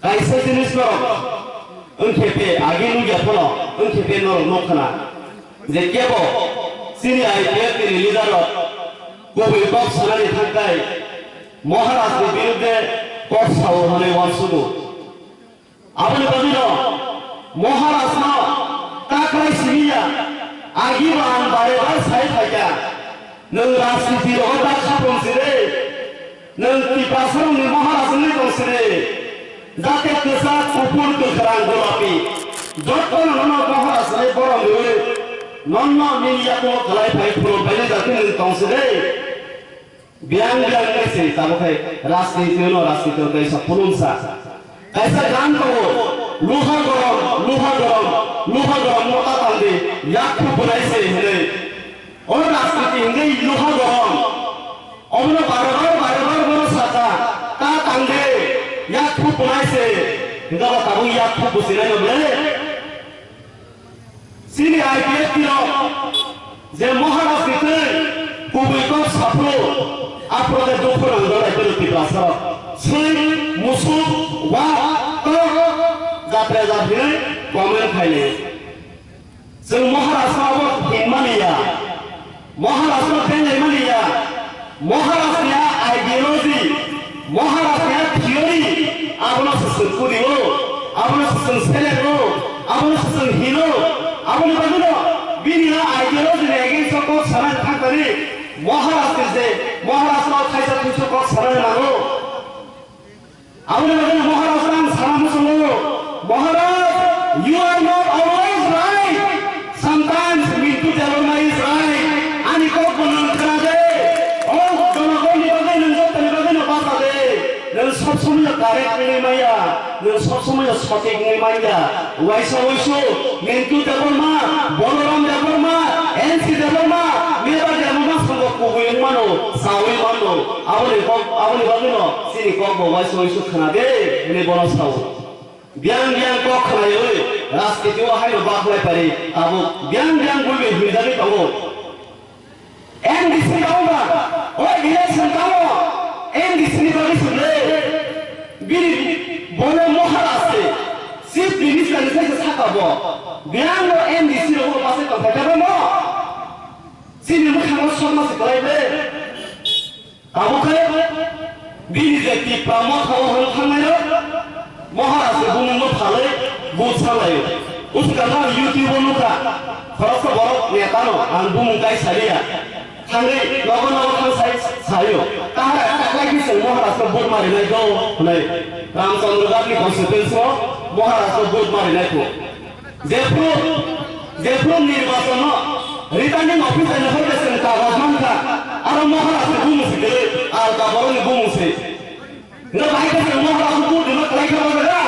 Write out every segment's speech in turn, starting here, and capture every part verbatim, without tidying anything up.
Kaisa jinis norok wngkhe tei agi nukya phano wngkhe tei norok nuk khna je kebo chini I P F T ni leader rok kubui kok sanani thangkhai Maharaj ni birudde kok sao hwnwi uansugo. Aboni bagwino Maharaj no taklai simi ya, agi bo ang bare bar sai phaikha. Nwng rajniti rogo da khapung side, nwng Tiprasa rokni Maharaj wngwi tong side, jate kwchak, kuphur, kwkhrang, golapi, jotto no nono Maharaj ni borom rwi, nono nini yakungo kwlai phai phuru baini jate nwng tong side. Biyang biyang khe se tabuk hai rajniti no rajniti no kaisa phulumsa. Kaisa gan tongo, luha gorom, luha gorom, luha gorom mota tangdi, yak khu bunai se hinwi. O rajniti hinwi luha gorom. Omono bare bar, bare bar bono saka, ta tangdi, yak khu bunai se. Hinga ba tabuk yak khu businai no ble. Chini I P F T rok je Maharaj ni twi kubui kok saphuru, aphuru de dukhu nang dalai twi Tiprasa rok. Swi musuk wa to jatre jat hinwi comment khaili. Chwng Maharaj no abo hinmani ya. Maharaj no tenglai mani ya. Maharaj ni a ideology, Maharaj ni a theory, abono se chwng kudio, abono se chwng seleko, abono se chwng hino, aboni bagwino bini a ideology ni against o kok sanani thangkani Maharaj ni je, Maharaj no thaisa thuisu kok sanani nango. Aboni bagwi Maharaj ang sana muchungo, "Maharaj, you are not always right. Sometimes Mintu Debbarma is right." Ani kok bo nwng khna de. O jonogonni bagwi nwng jottoni bagwi no bacha de. Nwng sob somoi no correct wngwi maya. Nwng sob somoi no sothik wngwi manya. Waisa waisu, Mintu Debbarma, Balaram Debbarma, N C Debbarma, Meba Debbarma songo kubui wngmano, sawi mano. Aboni kok, aboni bagwino chini kok bo waisa waisu khna de, hwnwi bono sao. Biyang biyang kok khnayawi, rajniti o haino baklai pari, tabuk biyang biyang buibai hwnjagwi tongo. M D C tamo ba, o election tamo, M D C ni bagwi swngle. Bini bono Maharaj se, Chief Minister ni sai se saka bo. Biyang no M D C rok bo pasai tongthai kha bo no. Chini mwkhang o sokma se kwlai ble. Tabuk khe bini je Tipra Motha o hwn thangnai rok, Maharaj se bumung no phalwi vote salaio. Uskang no YouTube o nukha, khoroksa borok neta no ang bumung kai saliya. Thangwi nogo nogo thang sai saio. Tahara taklai khe chwng Maharaj no vote marinai do hwnwi Ramchandra Ghat ni constituency o Maharaj no vote marinai kho. Jephru, jephru nirbachon no returning officer ni hoite chwng kagoj mankha, aro Maharaj ni bumung se kwrwi, alka borok ni bumung se. Hwnkhe bahai khe chwng Maharaj ni vote rwna kwlai kha bo jaga.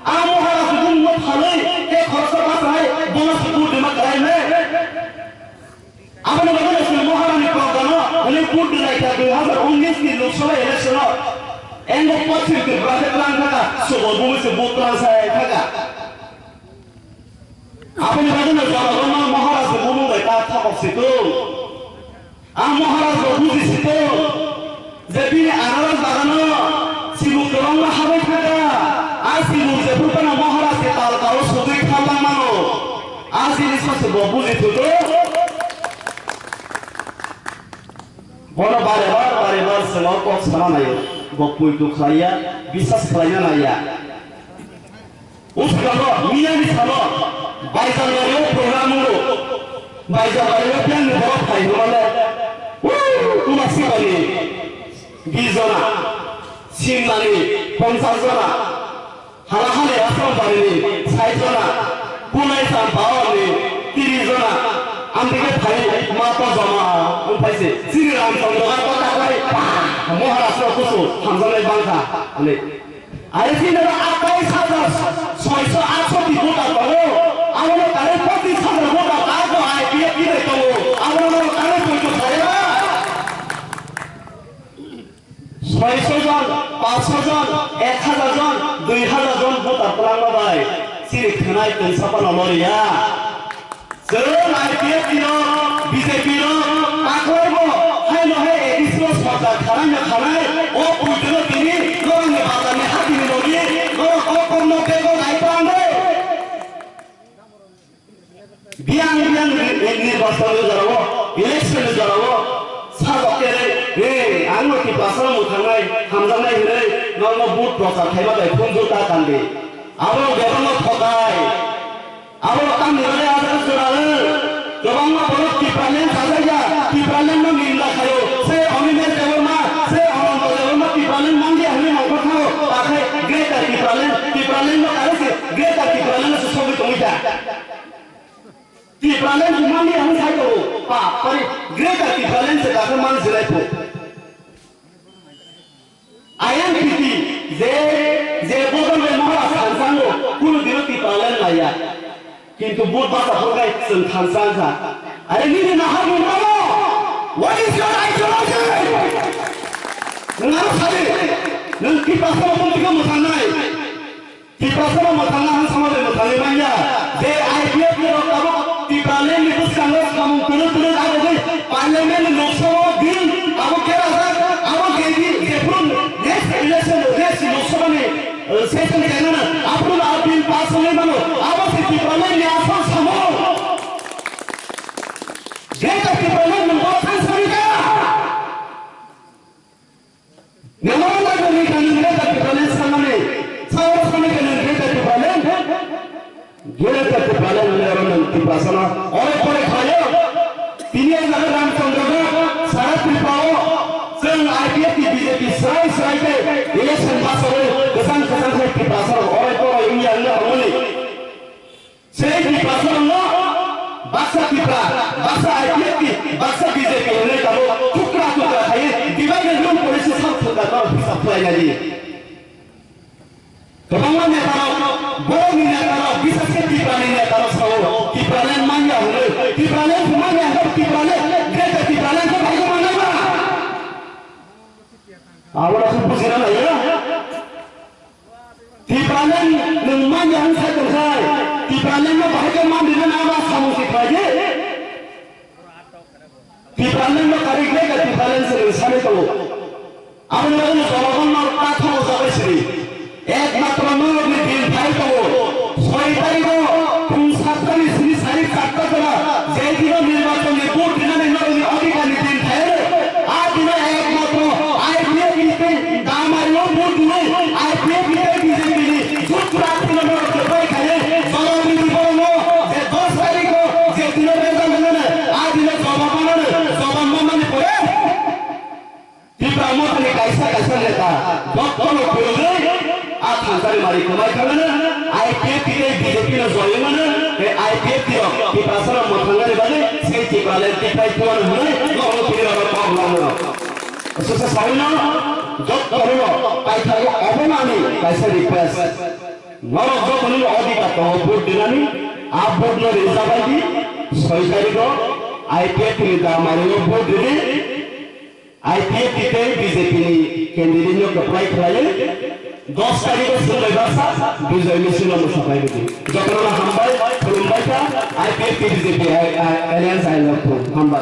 A Maharaj ni bumung no phalwi tei khoroksa bachai bono se vote rwna kwlai hwnwi. Aboni bagwi no chwng Maharani program no hwnwi vote rwlai kha dui hazar unnish ni Lok Sabha election o. Engo Poschim Tripura khe twlang thaka, Subal bumui se vote twlang sai thaka. Aboni bagwi no jora rwma Maharaj ni bumung bai ta thapok si tung. A Maharaj rok buji si tung. Je bini anaros bagano sibuk kwbangma habai thaka, a sibuk jephru phano Maharaj ni tal karo sogwi kha langmano, a jinisno se bo buji thuto. Bono bare bar, bare bar chwng o kok sana naio, bo poito khlaiya, biswas khlaina naiya. Uskalo, miyani salo, Baijalbari o program wngo. Baijalbari o biyangni borok phai hwnmale, wuu, Kumasibani bish jona, Simnani ponchash jona, Halahali Asrambari ni sait jona, Kunai Champaharni tris jona, amtike phai ma to joma wngphaise. Chini Ramchandra Ghat o taklai, pah, Maharashtra kusu hamjaknai bangkha, hwnwi. Are chini aro atais hajar soiso atsoti voter tongo, abono tare pochis hajar voter abo I P F T bai tongo, abono tare poito khlaiya. Soiso jon, paanch jon, ek hajar jon, dui hajar jon voter kwlangma bai chini khwnai twngsa phano loriya. Chwng I P F T rok, B J P rok, takhorbo haino hai A D C o sorkar khanaino khanai, o puitwno tini norokni bazarni hatini logi Nirbachon ni jora o, election ni jora o, sajak khe, "Hey, ang no Tiprasa no mwthangnai, hamjaknai hinwi, nono vote prochar khaima bai phunjwk ta kandi." Abo bebak no thokai. Abo tamni bagwi ajak jora o. Kwbangma borok Tipraland sajak ya, Tipraland no ninda khaio. Se Animesh Debbarma, se Ananta Debbarma Tipraland mangya hinwi mangkha thao. Akhai Greater Tipraland, Tipraland no kare se Greater Tipraland no se sogwi tongwi ta. Tipraland mani ang sai tongo, pa, pari, Greater Tipraland se dakhe man jilai pho. I N P T, je, je bodol bai Maharaj thansango, kuno dino Tipraland laiya. Kintu vote basa phurkai chwng thansa wngkha. Are nini nahar mungkano, what is your ideology? Nwng ano sadi, nwng Tiprasa no bumtiko mwthangnai. Tiprasa no mwthangna hwn samani mwthangwi manya. Je I P F T rok tabuk Tipraland ni bwskango samung kwrwk kwrwk aboni Parliament ni noksa o bill abo kerajak, abo khe di jephuru next election, next Lok Sabha ni, eh, session khainano aphuru a bill pass wngwi mano. Abo se Tipraland ni asol samung. Je ta Tipraland ni bo thansani kha. Memorandum ni kani Greater Tipraland sanani, sao sanani kani Greater Tipraland, Greater Tipraland ni oro nang Tiprasa no, ore pore khayo, tini ang jaga Ramchandra no, sara Tripura o, chwng I P F T B J P srai srai khe election pass oi, kwchang kwchang khe Tiprasa no, ore pore wngya wngya tongmani. Sei Tiprasa no baksa Tipra, baksa I P F T, baksa B J P hinwi tabuk tukra tukra khai divide and rule policy sak thukra no hisab khlai nai di. Kwbangma neta rok, borok ni neta rok, bisas khe Tipra ni neta rok sao, Tipraland manya hinwi, Tipraland manya hinwi, Tipraland, Greater Tipraland khe bhai khe manai ba. Abo rok khe bujina nai ya. Tipraland nwng manya hwn sai tongkhai, Tipraland no bahai khe man rina na ba samung se khlai di. Tipraland no kari khlai kha Tipraland se nwng sanwi tongo. Aboni bagwi no jawab no ta thongo jabai siri. Ekmatro norokni din phai tongo. Soi tarikh o phung satta ni simi sari satta jora je dino nirbachon ni vote rinani norokni odhikar ni din phai rw. A dino ekmatro I P F T tei Damari o vote rwi I P F T tei B J P ni jut prarthi no norok kwplai khai jawab ridi borokno je dos tarikh o je dino result rinani a dino jawab manani jawab manmani pore. Tipra Mothani kaisa kaisa neta, jotono phirogwi a thansani mari kwmai thangmano, I P F T tei B J P no joyungmano, tei I P F T rok Tiprasa rok mwthangani bagwi sei Tipraland tiphai phano hwnwi nogo tini rok kok lamo. Aswksa saui no jotono paithakgo obo ani kaisa request. Norok jotono odhikar tongo vote dinani, a vote no rijak bai di, soi tarikh o I P F T ni Damari o vote ridi. I P F T tei B J P ni candidate no kwplai khlaiwi dos tarikh o Sundai Basa Bijoy Misil no mwsapai rwdi. Jotono hambai, khulumbai kha, I P F T B J P alliance I love you. Hambai.